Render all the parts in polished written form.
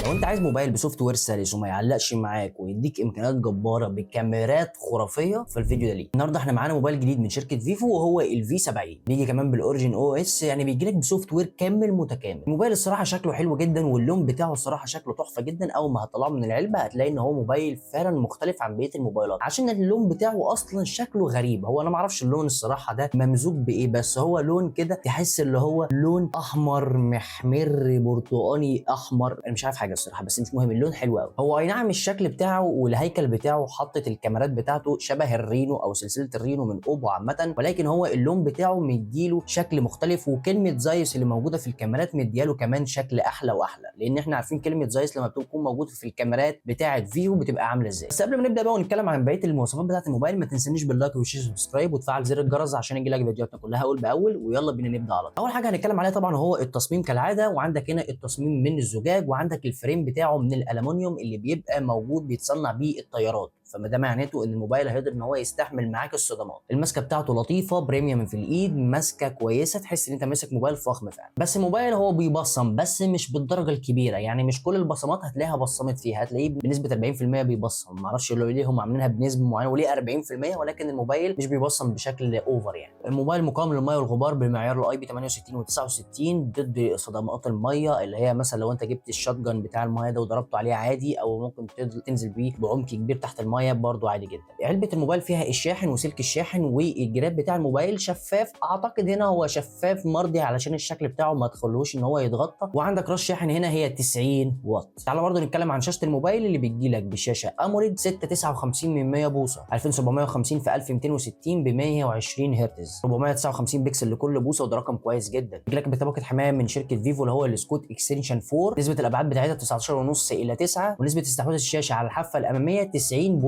لو انت عايز موبايل ب software سلس وما يعلقش معاك ويديك امكانيات جبارة بكاميرات خرافية، فالفيديو ده ليك. النهارده احنا معانا موبايل جديد من شركة فيفو وهو ال V 70، بيجي كمان بال OriginOS، يعني بيجي لك ب software كامل متكامل. الموبايل الصراحة شكله حلو جدا واللون بتاعه الصراحة شكله تحفة جدا. اول ما هتطلعه من العلبة هتلاقي ان هو موبايل فعلا مختلف عن بقية الموبايلات، عشان اللون بتاعه اصلا شكله غريب. هو انا ما اعرفش اللون الصراحة ده ممزوج بايه، بس هو لون كده تحس اللي هو لون احمر محمر برتقاني احمر، انا مش عارف حاجة الصراحة، بس مش مهم، اللون حلو قوي. هو اي نعم الشكل بتاعه والهيكل بتاعه حطت الكاميرات بتاعته شبه الرينو او سلسلة الرينو من اوبو عامة، ولكن هو اللون بتاعه مديله شكل مختلف، وكلمه زايس اللي موجودة في الكاميرات مدياله كمان شكل احلى واحلى، لان احنا عارفين كلمة زايس لما بتكون موجودة في الكاميرات بتاعه فيفو بتبقى عامله ازاي. بس قبل ما نبدا بقى ونتكلم عن بقية المواصفات بتاعه الموبايل، ما تنسانيش بال like وال share subscribe وتفعل زر الجرس عشان يجي لك فيديوهاتنا كلها اول باول. ويلا بينا نبدا على طول. اول حاجة هنتكلم عليها طبعا هو التصميم كالعادة، وعندك هنا التصميم من الزجاج، وعندك ال frame بتاعه من الالومنيوم اللي بيبقى موجود بيتصنع بيه الطيارات، فما ده معناته ان الموبايل هيقدر ان هو يستحمل معاك الصدمات. الماسكه بتاعته لطيفة premium في الايد، ماسكه كويسة، تحس ان انت ماسك موبايل فخم فعلا. بس الموبايل هو بيبصم بس مش بالدرجة الكبيرة، يعني مش كل البصمات هتلاقيها بصمت فيها، هتلاقيه بنسبة 40% بيبصم. ما اعرفش ليه هم عاملينها بنسبة معينة وليه 40%، ولكن الموبايل مش بيبصم بشكل over. يعني الموبايل مقاوم للمية والغبار بمعيار ال IP 68 و69، ضد صدمات المية اللي هي مثلا لو انت جبت ال shotgun بتاع المية ده وضربته عليه عادي، او ممكن تنزل بيه بعمق كبير تحت المية برضو عادي جدا. علبة الموبايل فيها الشاحن وسلك الشاحن والجراب بتاع الموبايل شفاف، اعتقد هنا هو شفاف مرضي علشان الشكل بتاعه ما تخلوش ان هو يتغطى. وعندك راس شاحن هنا هي 90 واط. تعال برضو نتكلم عن شاشة الموبايل اللي بتجي لك بشاشة AMOLED 6.59 من 100 بوصه، 2750 في 1260 ب 120 هرتز، 459 بكسل لكل بوصه، وده رقم كويس جدا. بيجي لك بطبقه حماية من شركة فيفو اللي هو ال Scott Xtension 4، نسبه الابعاد بتاعتها 19.5 الى 9، ونسبه استحواذ الشاشة على الحافة الامامية 90.7%.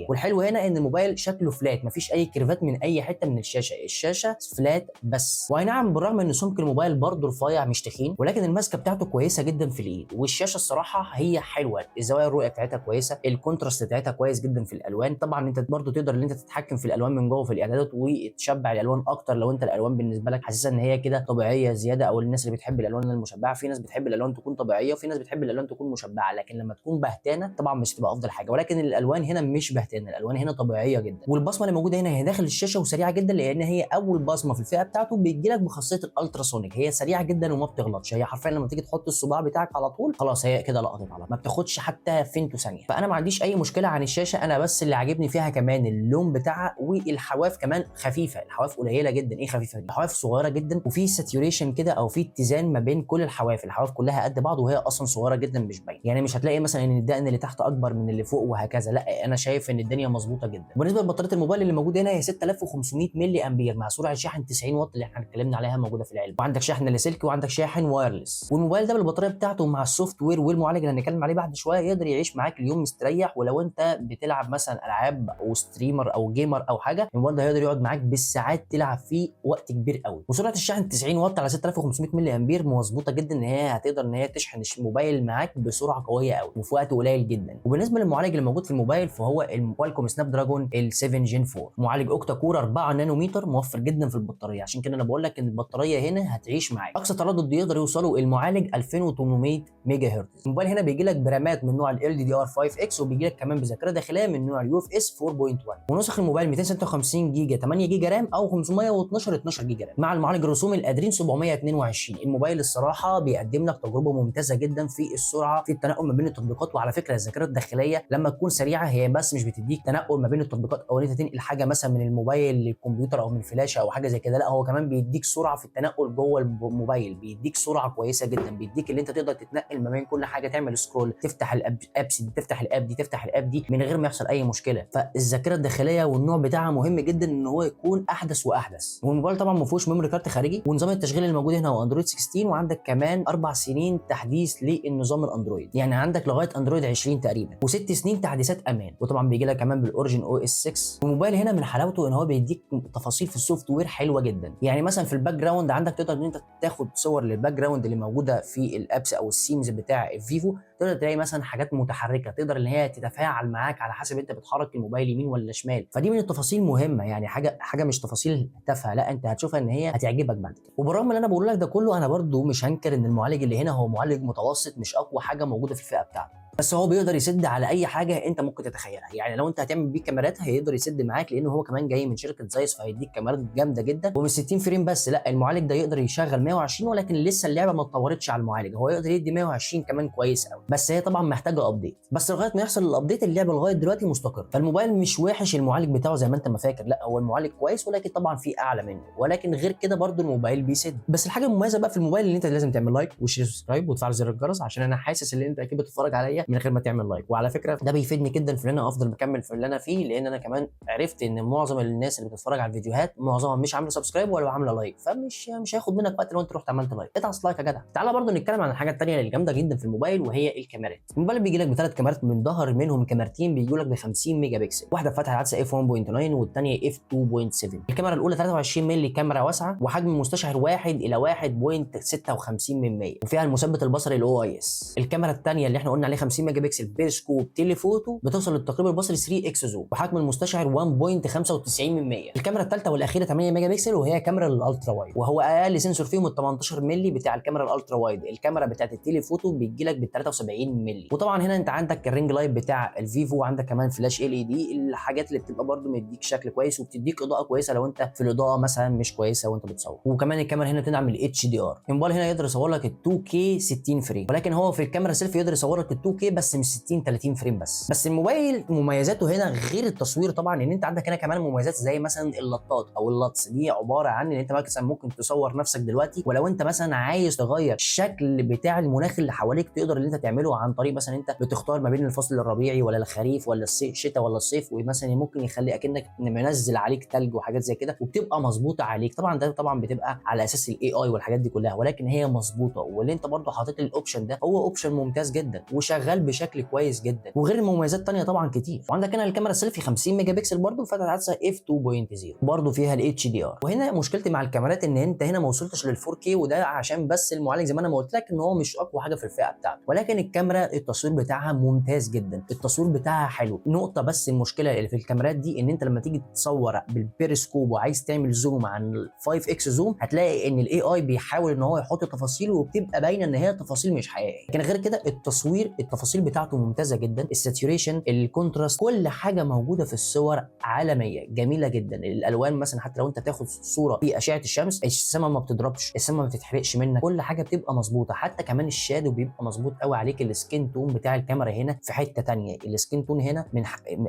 والحلو هنا ان الموبايل شكله flat، مفيش اي curve ات من اي حتة من الشاشة، الشاشة flat بس. واي نعم بالرغم ان سمك الموبايل برضه رفيع مش تخين، ولكن الماسكه بتاعته كويسة جدا في الايد، والشاشه الصراحة هي حلوة، الزوايا الرؤية بتاعتها كويسة، ال contrast بتاعتها كويس جدا في الالوان. طبعا انت برضه تقدر ان انت تتحكم في الالوان من جوه في الاعدادات وتشبع الالوان اكتر لو انت الالوان بالنسبة لك حاسسها ان هي كده طبيعية زيادة، او الناس اللي بتحب الالوان المشبعة. في ناس بتحب الالوان تكون طبيعية وفي ناس بتحب الالوان تكون مشبعة، لكن لما تكون بهتانه طبعا مش تبقى افضل حاجة، ولكن الالوان هنا مش بهتانه، الالوان هنا طبيعية جدا. والبصمه اللي موجودة هنا هي داخل الشاشة وسريعة جدا، لان هي اول بصمة في الفئة بتاعته بيجي لك بخاصيه ال ultrasonic، هي سريعة جدا وما بتغلطش، هي حرفيا لما تيجي تحط الصباع بتاعك على طول خلاص هي كده لقطت على، ما بتاخدش حتى فينتو ثانية. فانا ما عنديش اي مشكلة عن الشاشة، انا بس اللي عاجبني فيها كمان اللون بتاعها، والحواف كمان خفيفة، الحواف قليله جدا. ايه خفيفة دي؟ الحواف صغيرة جدا، وفي saturation كده او في اتزان ما بين كل الحواف، الحواف كلها قد بعض وهي اصلا صغيرة جدا مش باينة، يعني مش هتلاقي مثلا ان الدقن اللي تحت اكبر من اللي فوق وهكذا، لا انا شايف ان الدنيا مظبوطة جدا. بالنسبة لبطاريه الموبايل اللي موجودة هنا هي 6500 ملي امبير مع سرعة شحن 90 واط اللي احنا اتكلمنا عليها موجودة في العلبة، وعندك شحن لاسلكي وعندك شاحن wireless. والموبايل ده بالبطاريه بتاعته مع ال software والمعالج اللي هنتكلم عليه بعد شوية يقدر يعيش معاك اليوم مستريح. ولو انت بتلعب مثلا العاب او streamer او gamer او حاجة، الموبايل ده هيقدر يقعد معاك بالساعات تلعب فيه وقت كبير قوي. وسرعة الشحن 90 واط على 6500 ملي امبير مظبوطة جدا، ان هي هتقدر ان هي تشحن الموبايل معاك بسرعة قوية قوي وفي وقت قليل جدا. وبالنسبة للمعالج اللي موجود في الموبايل فهو ال Qualcomm Snapdragon ال 7 Gen 4، معالج octa core 4 نانومتر، موفر جدا في البطارية، عشان كده انا بقول لك ان البطارية هنا هتعيش معاك. اقصى تردد يقدر يوصله المعالج 2800 ميجا هرتز. الموبايل هنا بيجي لك برامات من نوع LDDR 5 X، وبيجي لك كمان بذاكرة داخلية من نوع ال UFS 4.1. ونسخ الموبايل 256 جيجا 8 جيجا RAM او 512 12 جيجا RAM مع المعالج الرسومي ال Adreno 722. الموبايل الصراحة بيقدم لك تجربه ممتازة جدا في السرعة في التنقل ما بين التطبيقات. وعلى فكرة الذاكرة الداخلية لما تكون سريعة هي بس مش بتديك تنقل ما بين التطبيقات او ان انت تنقل حاجة مثلا من الموبايل للكمبيوتر او من فلاشه او حاجة زي كده، لا هو كمان بيديك سرعة في التنقل جوه الموبايل، بيديك سرعة كويسة جدا، بيديك اللي انت تقدر تتنقل ما بين كل حاجة، تعمل scroll، تفتح ال apps دي، تفتح ال app دي، تفتح ال app دي من غير ما يحصل اي مشكلة. فالذاكره الداخلية والنوع بتاعها مهم جدا ان هو يكون احدث واحدث. والموبايل طبعا ما فيهوش memory card خارجي، ونظام التشغيل اللي موجود هنا هو اندرويد 16، وعندك كمان 4 سنين تحديث للنظام الاندرويد، يعني عندك لغاية اندرويد 20 تقريبا، وست سنين تحديثات وتحديثات امان. وطبعا بيجي لك كمان بال Origin OS 6. والموبايل هنا من حلاوته ان هو بيديك تفاصيل في ال software حلوة جدا. يعني مثلا في ال background عندك تقدر ان انت تاخد صور لل background اللي موجودة في ال apps او ال themes بتاع فيفو، تقدر تلاقي مثلا حاجات متحركة تقدر ان هي تتفاعل معاك على حسب انت بتحرك الموبايل يمين ولا شمال. فدي من التفاصيل مهمه، يعني حاجة مش تفاصيل تافهه، لا انت هتشوفها ان هي هتعجبك بعد كده. وبالرغم اللي انا بقول لك ده كله، انا برضو مش هنكر ان المعالج اللي هنا هو معالج متوسط، مش اقوى حاجة موجودة في الفئة بتاعته، بس هو بيقدر يسد على اي حاجة انت ممكن تتخيلها. يعني لو انت هتعمل بيه كاميرات هيقدر يسد معاك، لان هو كمان جاي من شركة زايس، فهيديك كاميرات جامدة جدا، ومش 60 frame بس، لا المعالج ده يقدر يشغل 120، ولكن لسه اللعبة ما اتطورتش على المعالج، هو يقدر يدي 120 كمان كويس قوي، بس هي طبعا محتاجه update. بس لغاية ما يحصل ال update اللعبة لغاية دلوقتي مستقر. فالموبايل مش وحش المعالج بتاعه زي ما انت ما فاكر، لا هو المعالج كويس، ولكن طبعا في اعلى منه، ولكن غير كده برده الموبايل بيسد. بس الحاجة المميزة بقى في الموبايل ان انت لازم تعمل like و share و subscribe وتفعل زر الجرس، عشان انا حاسس ان انت اكيد بتتفرج عليا من غير ما تعمل like. وعلى فكرة ده بيفيدني جدا في ان انا افضل مكمل في اللي انا فيه، لان انا كمان عرفت ان معظم الناس اللي بتتفرج على الفيديوهات معظمها مش عامله subscribe ولا عامله like، فمش مش هياخد منك وقت لو انت رحت عملت like. ادعس like يا جدع. تعالى برضو نتكلم عن الحاجة الثانية اللي جامدة جدا في الموبايل، وهي الكاميرات. الموبايل بيجي لك بثلاث كاميرات من ظهر، منهم كاميرتين بيجوا لك ب 50 ميجا بكسل، واحدة بفتحه عدسة F 1.9 والثانية F 2.7. الكاميرا الاولى 23 مللي، كاميرا واسعة وحجم مستشعر 1 الى 1.56 من 100، وفيها المثبت البصري ال OIS. الكاميرا الثانية اللي احنا قلنا عليه 50 ميجا بكسل periscope telephoto، بتوصل للتقريب البصري 3 X zoom وحجم المستشعر 1.95 من 100. الكاميرا الثالثة والاخيرة 8 ميجا بكسل، وهي كاميرا ال ultra wide، وهو اقل sensor فيهم ال 18 مللي بتاع الكاميرا ال ultra wide. الكاميرا بتاعت ال telephoto بتجي لك بال 73 مللي. وطبعا هنا انت عندك ال ring light بتاع الفيفو، وعندك كمان flash LED، الحاجات اللي بتبقى برده مديك شكل كويس وبتديك اضاءه كويسة لو انت في الاضاءة مثلا مش كويسة وانت بتصور. وكمان الكاميرا هنا تدعم ال HDR. الموبايل هنا يقدر يصور لك ال 2K 60 frame، ولكن هو في الكاميرا سيلفي يقدر يصور لك ال 2K بس مش 60، 30 frame بس. بس الموبايل مميزاته هنا غير التصوير طبعا، ان انت عندك هنا كمان مميزات زي مثلا ال LUT ات او ال LUTs، دي عبارة عن ان انت مثلا ممكن تصور نفسك دلوقتي، ولو انت مثلا عايز تغير الشكل بتاع المناخ اللي حواليك تقدر ان انت تعمله عن طريق مثلا انت بتختار ما بين الفصل الربيعي ولا الخريف ولا الشتاء ولا الصيف، ومثلا ممكن يخلي اكنك منزل عليك تلج وحاجات زي كده، وبتبقى مظبوطة عليك. طبعا ده طبعا بتبقى على اساس ال AI والحاجات دي كلها، ولكن هي مظبوطه. واللي انت برضه حاطط ال option ده هو option ممتاز جدا وشغال بشكل كويس جدا، وغير المميزات الثانية طبعا كتير. وعندك هنا الكاميرا السيلفي 50 ميجا بكسل برضه فتحه عدسة F 2.0، برضه فيها ال HDR. وهنا مشكلتي مع الكاميرات ان انت هنا ما وصلتش لل 4K، وده عشان بس المعالج زي ما انا ما قلت لك ان هو مش اقوى حاجة في الفئة بتاعته، ولكن الكاميرا التصوير بتاعها ممتاز جدا، التصوير بتاعها حلو. نقطة بس المشكلة اللي في الكاميرات دي ان انت لما تيجي تصور بالبيريسكوب وعايز تعمل zoom عن 5 X zoom، هتلاقي ان ال AI بيحاول ان هو يحط تفاصيل وبتبقى باينة ان هي تفاصيل مش حقيقية. لكن غير كده التصوير التفاصيل بتاعته ممتازة جدا، ال saturation، ال contrast، كل حاجة موجودة في الصور عالمية جميلة جدا. الالوان مثلا حتى لو انت تاخد صوره في اشعه الشمس، السما ما بتضربش، السما ما بتتحرقش منك، كل حاجة بتبقى مظبوطة. حتى كمان ال shadow بيبقى مظبوط قوي عليك. ال skin tone بتاع الكاميرا هنا في حتة تانية. ال skin tone هنا من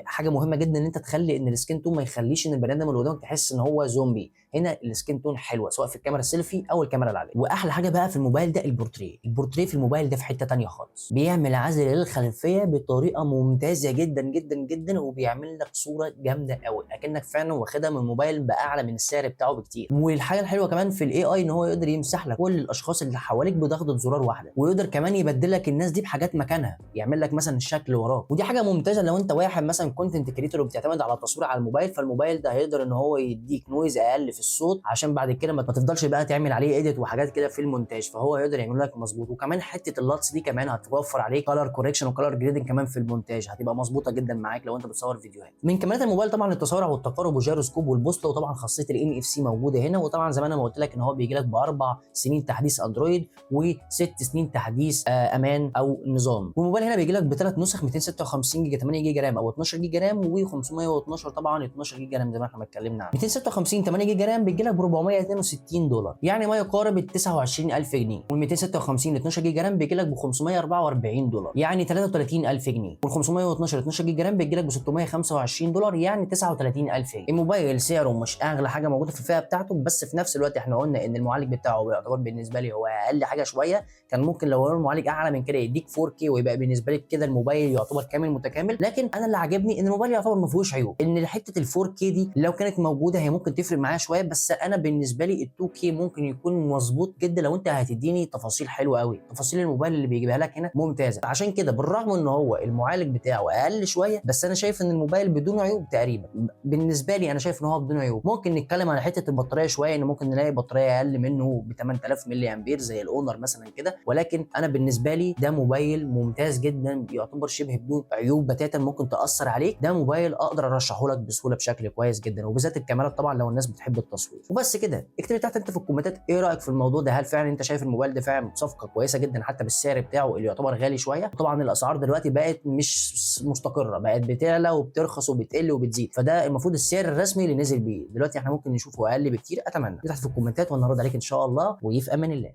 حاجة مهمة جدا ان انت تخلي ان ال skin tone ما يخليش ان البني ادم اللي قدامك تحس ان هو زومبي. هنا ال skin tone حلوة سواء في الكاميرا السيلفي او الكاميرا العادية. واحلى حاجة بقى في الموبايل ده البورتريه. البورتريه في الموبايل ده في حتة تانية خالص، بيعمل عزل للخلفيه بطريقة ممتازة جدا جدا جدا، وبيعمل لك صوره جامدة قوي اكنك فعلا واخدها من موبايل باعلى من السعر بتاعه بكتير. والحاجة الحلوة كمان في ال AI ان هو يقدر يمسح لك كل الاشخاص اللي حواليك بضغطه زرار واحده، ويقدر كمان يبدل لك الناس دي بحاجات مكانها، يعمل لك مثلا الشكل وراك. ودي حاجة ممتازة لو انت واحد مثلا content creator وبتعتمد على التصوير على الموبايل، فالموبايل ده هيقدر ان هو يديك noise اقل في الصوت، عشان بعد كده ما تفضلش بقى تعمل عليه edit وحاجات كده في المونتاج، فهو يقدر يعمل لك مظبوط. وكمان حتة ال LUTs دي كمان هتوفر عليك color correction و color grading كمان في المونتاج، هتبقى مظبوطة جدا معاك لو انت بتصور فيديوهات. من كاميرات الموبايل طبعا التسارع والتقارب والجيروسكوب والبوصله، وطبعا خاصية ال NFC موجودة هنا. وطبعا زي ما انا ما قلت لك ان هو بيجي لك ب4 سنين تحديث اندرويد و6 سنين تحديث امان او نظام. والموبايل هنا بيجي لك بثلاث نسخ: 256 جيجا 8 جيجا RAM او 12 جيجا RAM، و512 طبعا 12 جيجا RAM زي ما احنا ما اتكلمنا عنه. 256 8 جيجا RAM بيجي لك ب 462 دولار، يعني ما يقارب ال 29000 جنيه. وال 256 12 جيجا RAM بيجي لك ب 544 دولار، يعني 33000 جنيه. وال 512 12 جيجا RAM بيجي لك ب 625 دولار، يعني 39000 جنيه. الموبايل سعره مش اغلى حاجة موجودة في الفئة بتاعته، بس في نفس الوقت احنا قلنا ان المعالج بتاعه بيعتبر بالنسبة لي هو اقل حاجة شويه. كان ممكن لو هو المعالج اعلى من كده يديك 4K ويبقى بالنسبة لك كده الموبايل يعتبر كامل متكامل. لكن انا اللي عاجبني ان الموبايل يعتبر ما فيهوش عيوب، ان حتة ال 4K دي لو كانت موجودة هي ممكن تفرق معايا شويه، بس انا بالنسبة لي ال 2K ممكن يكون مظبوط جدا لو انت هتديني تفاصيل حلوة قوي. تفاصيل الموبايل اللي بيجيبها لك هنا ممتازة، عشان فعشان كده بالرغم ان هو المعالج بتاعه اقل شويه، بس انا شايف ان الموبايل بدون عيوب تقريبا. بالنسبة لي انا شايف ان هو بدون عيوب. ممكن نتكلم على حتة البطارية شويه، ان ممكن نلاقي بطارية اقل منه ب 8000 ملي امبير زي الاونر مثلا كده، ولكن انا بالنسبة لي ده موبايل ممتاز جدا، يعتبر شبه بدون عيوب بتاتا ممكن تاثر عليك. ده موبايل اقدر ارشحه لك بسهولة بشكل كويس جدا، وبالذات الكاميرات طبعا لو الناس بتحب التصوير. وبس كده، اكتب لي تحت انت في الكومنتات ايه رايك في الموضوع ده، هل فعلا انت شايف الموبايل ده فعلا صفقة كويسة جدا حتى بالسعر بتاعه اللي يعتبر غالي شوية؟ طبعا الاسعار دلوقتي بقت مش مستقره، بقت بتعلى وبترخص وبتقل وبتزيد، فده المفروض السعر الرسمي اللي نزل بيه دلوقتي، احنا ممكن نشوفه اقل بكتير. اتمنى تحت في الكومنتات وانا هرد عليك ان شاء الله، وفي امان الله.